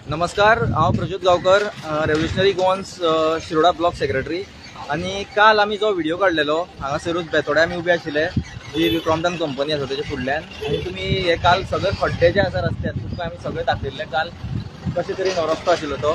नमस्कार, हांव Prajyot Gaonkar, revolutionary Goans Shiroda block secretary. आनी काल आमी जो व्हिडिओ काडलेलो हांगासरूच बेतोड्या आमी उबे आशिल्ले, जी क्रॉम्पटन कंपनी आसा तेच्या फुडल्यान. आनी तुमी हे काल सगळे खड्डे जे आसा रस्त्यार तुमकां आमी सगळे दाखयल्ले काल कशे तरेन हो रस्तो आशिल्लो तो.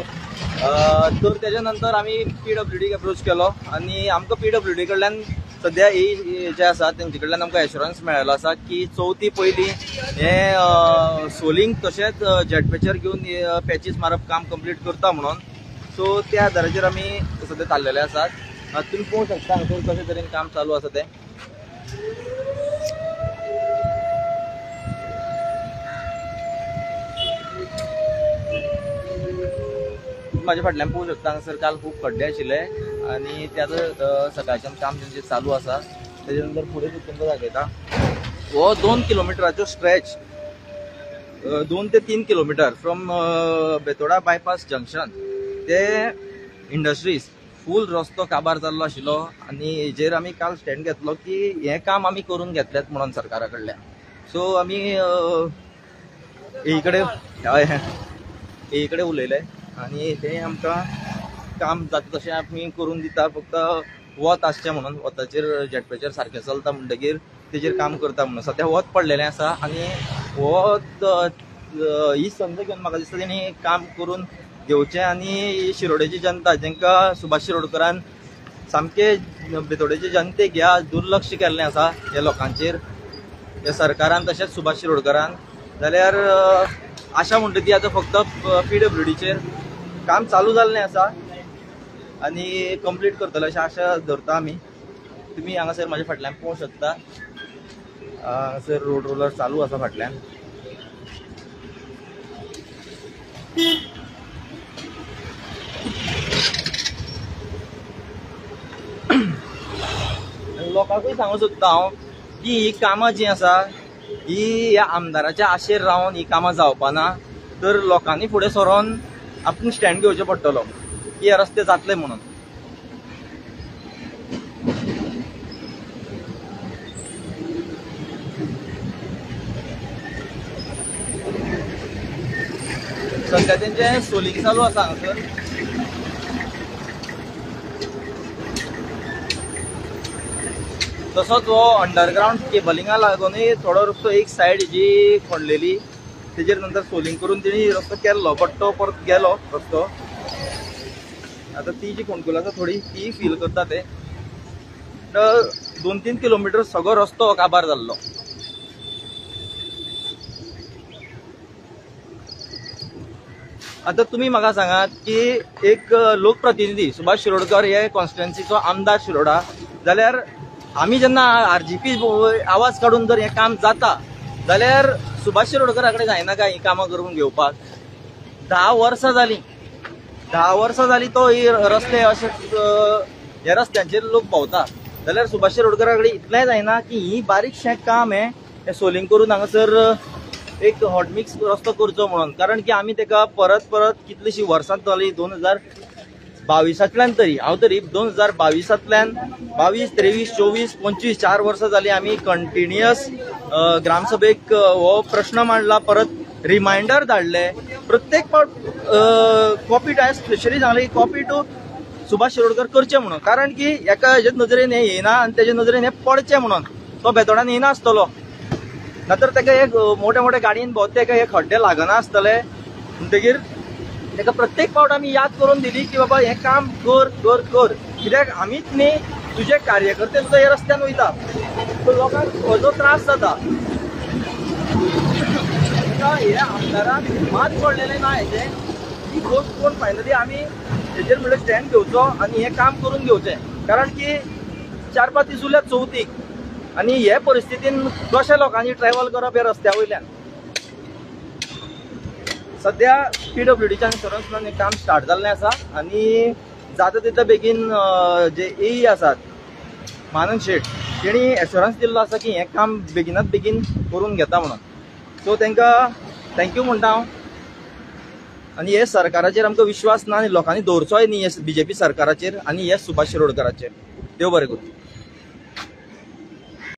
तर तेच्या नंतर आमी पीडब्ल्यूडीक एप्रोच केलो आनी आमकां पीडब्ल्यूडी कडल्यान सद्या ए जे आसा तेंचे कडल्यान आमकां एश्योरन्स मेळिल्लो आसा की चवथी पयलीं हें सोलिंग तशेंच जेट पॅचर घेवन पॅचीस मारप काम कंप्लीट करता म्हणून. सो त्या आदाराचेर आमी सद्या चाललेले आसात. तुमी पळोवंक शकता हांगासर कशे तरेन काम चालू आसा तें. म्हाज्या फाटल्यान पळोवंक शकता हांगासर काल खूब खड्डे आशिल्ले आनी ते आतां सकाळच्यान काम तेंचें चालू आसा. तेजे नंतर फुडें तुमकां दाखयता हो 2 किलोमिटराचो stretch, 2 ते 3 kilometre from Betora bypass junction ते इंडस्ट्रीज फूल रस्तो काबार जाल्लो आशिल्लो. आनी हेजेर आमी काल स्टँड घेतलो की हें काम आमी करून घेतल्यात म्हणून सरकारा कडल्यान. सो आमी एकडे एकडे उलयले आनी तें आमकां काम जाता तशें आमी करून दिता, फक्त वत आसचें म्हणून, वताचेर जेट पॅचर सारकें चलता म्हणटगीर तेजेर काम करता म्हणून. सद्या वत पडलेलें आसा आनी वत ही संद घेवन म्हाका दिसता तेणी काम करून घेवचें. आनी शिरोडेची जनता जेंकां सुभाष शिरोडकरान सामकें बेतोडेचे जनतेक ह्या दुर्लक्ष केल्लें आसा ह्या लोकांचेर, ह्या सरकारान तशेंच सुभाष शिरोडकरान, जाल्यार आशा म्हणटा ती आतां फक्त पीडब्ल्यूडीचेर काम चालू जाल्लें आसा आनी कंप्लीट करतले अशें आशा धरता आमी. तुमी हांगासर म्हाज्या फाटल्यान पळोवंक शकता, हांगासर रोड रोलर चालू आसा फाटल्यान. लोकांकूय सांगूंक सोदता हांव की ही कामां जीं आसा ही ह्या आमदाराच्या आशेर रावन ही कामां जावपाना, तर लोकांनी फुडें सरोन आपूण स्टँड घेवचें पडटलो की हे रस्ते जातले म्हणून. सद्या तेंचें सोलिंग चालू आसा हांगासर. तसोच हो अंडरग्रावंड केबलिंगा लागूनय थोडो रस्तो एक सायड जी खणलेली तेजेर नंतर सोलिंग करून तेणी रस्तो केल्लो, बट तो परत गेलो रस्तो. आतां ती जी खोणकुल आसा थोडी ती फील करता ते. 2-3 किलोमिटर सगळो रस्तो काबार जाल्लो. आतां तुमी म्हाका सांगात की एक लोकप्रतिनिधी सुभाष शिरोडकर हे कॉन्स्टिट्युएन्सीचो आमदार शिरोडा, जाल्यार आमी जेन्ना आरजीपी आवाज काडून जर हें काम जाता जाल्यार सुभाष शिरोडकरा कडेन जायना काय हीं कामां करून घेवपाक? 10 वर्सां जालीं, 10 वर्सां जालीं तो ही रस्ते अशे ह्या रस्त्यांचेर लोक भोंवता, जाल्यार सुभाष शिरोडकरा कडेन इतलेंय जायना की ही बारीकशें काम हें सोलिंग करून हांगासर एक हॉटमिक्स रस्तो करचो म्हणून. कारण की आमी तेका परत परत कितलीशीं वर्सां जालीं, 2022 तरी हांव तरी 2022 22, 23, 24, 25, 4 वर्सां जालीं आमी कंटिन्युअस ग्रामसभेक हो प्रश्न मांडला, परत रिमायंडर धाडले प्रत्येक फावट. कॉपी हांवें स्पेशली सांगलें की कॉपी टू सुभाष शिरोडकर करचें म्हणून, कारण की एका हेजे नजरेन हें येना आनी तेजे नजरेन हें पडचें म्हणून. तो बेतोडान येना आसतलो, नातर तेका एक मोठे मोठे गाडयेन भोंवता तेका हे खड्डे लागना आसतले. म्हणटगीर तेका प्रत्येक फावट आमी याद करून दिली की बाबा हें काम कर कर कर, कित्याक आमीच न्ही तुजे कार्यकर्ते सुद्दां ह्या रस्त्यान वयता, सो लोकांक हो त्रास जाता. हे आमदाराक मात पडलेलें ना हेजें, ही गोश्ट कोण फायनली आमी हेजेर म्हणल्यार स्टँड घेवचो आनी हें काम करून घेवचें. कारण की 4-5 दीस उरल्यात चवथीक आनी हे परिस्थितीन कशें लोकांनी ट्रॅवल करप ह्या रस्त्या वयल्यान. सद्या पीडब्ल्यूडीच्या इन्शुरन्स हें काम स्टार्ट जाल्लें आसा आनी जाता तितले बेगीन जे ए आसात मानन शेट तेणी एश्योरन्स दिल्लो आसा की हें काम बेगिनात बेगीन करून घेता म्हणून. सो तांकां thank you म्हणटा हांव. आनी हे सरकाराचेर आमकां विश्वास ना आनी लोकांनी दवरचोय न्ही हे बीजेपी सरकाराचेर आनी हे सुभाष शिरोडकराचेर. देव बरें करूं.